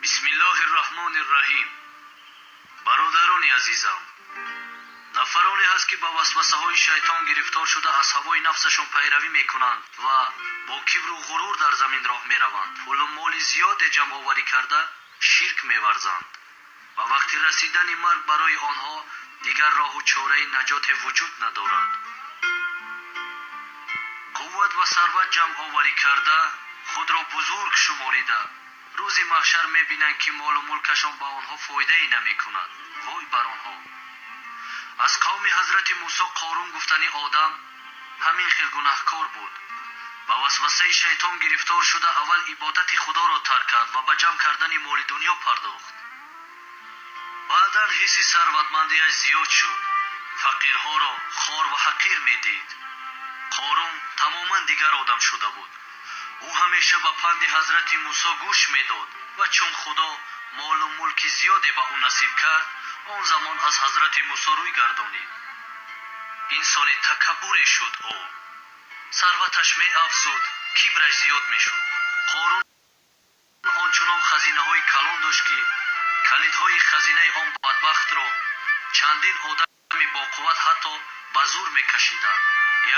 Бисмиллоҳир Раҳмонир Раҳим. Бародарони азизам, нафароне ҳаст ки ба васвасаҳои шайтон гирифтор шуда аз ҳавои нафсашон пайравӣ мекунанд ва бо кибру ғурур дар замин роҳ мераванд. Пулу моли зиёде ҷамъоварӣ карда ширк меварзанд ва вақти расидани марг барои онҳо дигар роҳу чораи наҷоте вуҷуд надорад. Қувват ва сарват ҷамъоварӣ карда худро бузург шуморида рӯзи маҳшар мебинанд ки молу мулкашон ба онҳо фоидае намекунад. Вой бар онҳо! Аз қавми ҳазрати Мусо Қорун гуфтани одам ҳамин хел гунаҳкор буд. Ба васвасаи шайтон гирифтор шуда аввал ибодати худоро тарк кард ва ба ҷамъ кардани моли дунё пардохт. Баъдан ҳисси сарватмандиаш зиёд шуд. Фақирҳоро хор ва ҳақир медид. Қорун тамоман дигар одам шуда буд. Ӯ ҳамеша ба панди ҳазрати Мусо гӯш медод ва чун Худо молу мулки зиёде ба ӯ насиб кард, он замон аз ҳазрати Мусо рӯй гардонид. Инсони такаббуре шуд ӯ. Сарваташ меафзуд, кибраш зиёд мешуд. Қорун ончунон хазинаҳои калон дошт ки калидҳои хазинаи он бадбахтро чандин одами боқувват ҳатто ба зур мекашиданд.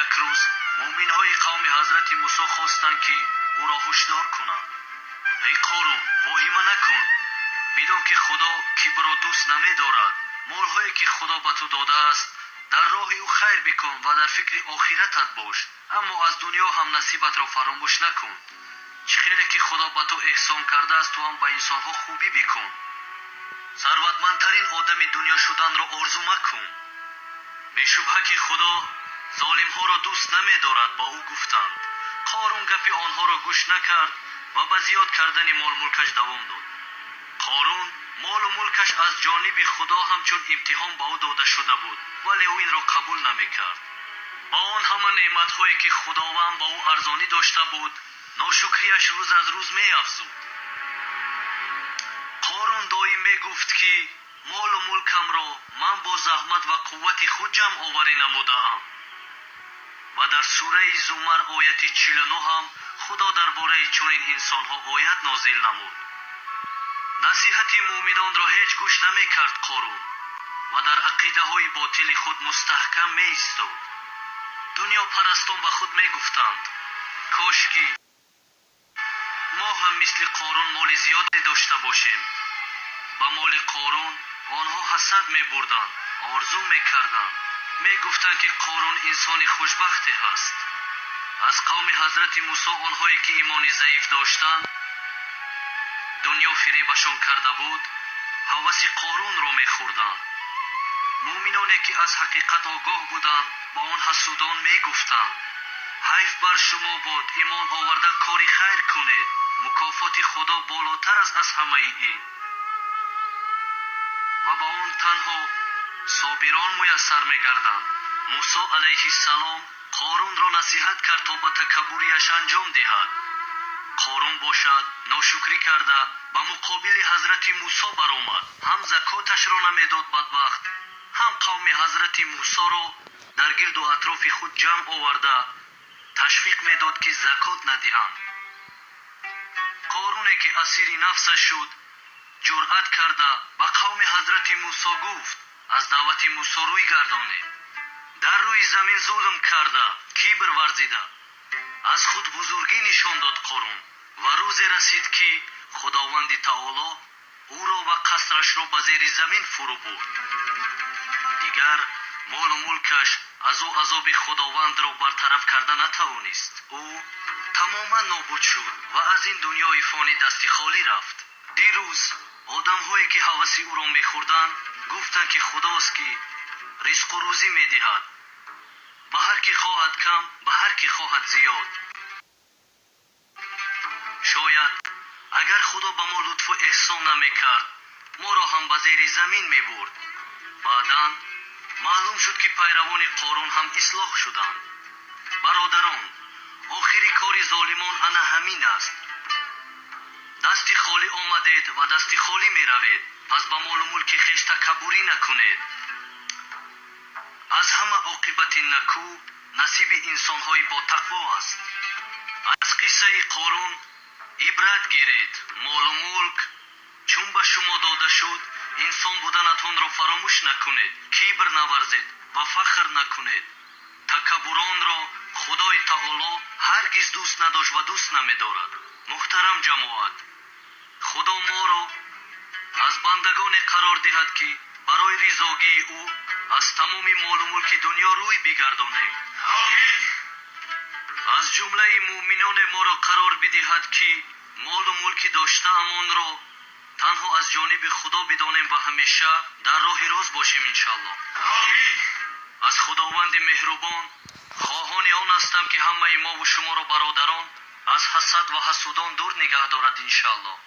Як рӯз муъминҳои қавми ҳазрати Мусо хостанд ки ӯро ҳушдор кунанд. Эй Қорун, воҳима накун. Бидон ки Худо кибрро дӯст намедорад. Молҳое ки Худо ба ту додааст, дар роҳи ӯ хайр бикун ва дар фикри охиратат бош. Аммо аз дунё ҳам насибатро фаромӯш накун. Чӣ хеле ки Худо ба ту эҳсон кардааст, ту ҳам ба инсонҳо хубӣ бикун. Сарватмандтарин одами дунё шуданро орзу макун. Бешубҳа ки Худо золимҳоро дӯст намедорад, ба ӯ гуфтанд. Қорун гапи онҳоро гӯш накард ва ба зиёд кардани молмулкаш давом дод. Қорун молу мулкаш аз ҷониби Худо ҳамчун имтиҳон ба ӯ дода шуда буд, вале ӯ инро қабул намекард. Ба он ҳама неъматҳое ки Худованд ба ӯ арзонӣ дошта буд, ношукрияш рӯз аз рӯз меафзуд. Қорун доим мегуфт ки молу мулкамро ман бо заҳмат ва қуввати худ ҷамъоварӣ намудаам. Ва дар сураи Зумар ояти 49 ҳам Худо дар бораи чунин инсонҳо оят нозил намуд. Насиҳати муъминонро ҳеҷ гӯш намекард Қорун ва дар ақидаҳои ботили худ мустаҳкам меистод. Дунёпарастон ба худ мегуфтанд: кош ки мо ҳам мисли Қорун моли зиёде дошта бошем. Ба моли Қорун онҳо ҳасад мебурданд, орзу мекарданд. Мегуфтанд ки Қорун инсони хушбахте ҳаст. Аз қавми ҳазрати Мусо онҳое ки имони заиф доштанд, дунё фиребашон карда буд, ҳаваси Қорунро мехӯрданд. Муъминоне ки аз ҳақиқат огоҳ буданд, ба он ҳасудон мегуфтанд: ҳайф бар шумо буд, имон оварда кори хайр кунед, мукофоти Худо болотар аст аз ҳамаи ин. Ва ба он танҳо собирон муяссар мегарданд. Мусо алайҳиссалом Қорунро насиҳат кард то ба такаббурияш анҷом диҳад. Қорун бошад ношукрӣ карда ба муқобили ҳазрати Мусо баромад. Ҳам закоташро намедод бадбахт, ҳам қавми ҳазрати Мусоро дар гирду атрофи худ ҷамъ оварда ташвиқ медод ки закот надиҳанд. Қоруне ки асири нафсаш шуд, ҷуръат карда ба қавми ҳазрати Мусо гуфт: аз даъвати Мусо рӯй гардонед. Дар рӯи замин зулм карда, кибр варзида, аз худ бузургӣ нишон дод Қорун. Ва рӯзе расид ки Худованди Таоло ӯро ва қасрашро ба зери замин фурӯ бурд. Дигар молу мулкаш аз ӯ азоби Худовандро бартараф карда натавонист. Ӯ тамоман нобуд шуд ва аз ин дунёи фонӣ дасти холӣ рафт. Дирӯз одамҳое ки ҳаваси ӯро мехӯрданд гуфтанд ки Худост ки ризқу рӯзӣ медиҳад, ба ҳар ки хоҳад кам, ба ҳар ки хоҳад зиёд. Шояд агар Худо ба мо лутфу эҳсон намекард, моро ҳам ба зери замин мебурд. Баъдан маълум шуд ки пайравони Қорун ҳам ислоҳ шуданд. Бародарон, охири кори золимон ана ҳамин аст. Дасти холӣ омадед ва дасти холӣ меравед, пас ба молу мулки хеш такаббурӣ накунед. Аз ҳама оқибати накӯ насиби инсонҳои ботақво аст. Аз Қиссаи Қорун ибрат гиред. Молу мулк чун ба шумо дода шуд, инсон буданатонро фаромӯш накунед, кибр наварзед ва фахр накунед. Такаббуронро Худои Таоло ҳаргиз дӯст надошт ва дӯст намедорад. Муҳтарам ҷамоат, Худо моро аз бандагоне қарор диҳад, ки барои ризогии ӯ аз тамоми молу мулки дунё рӯй бигардонем. Аз ҷумлаи муъминоне моро қарор бидиҳад, ки молу мулки доштаамонро танҳо аз ҷониби Худо бидонем ва ҳамеша дар роҳи рост бошем, иншаллоҳ. Аз Худованди меҳрубон хоҳони он ҳастам, ки ҳамаи мову шуморо, бародарон, аз ҳасад ва ҳасудон дур нигаҳ дорад, иншаллоҳ.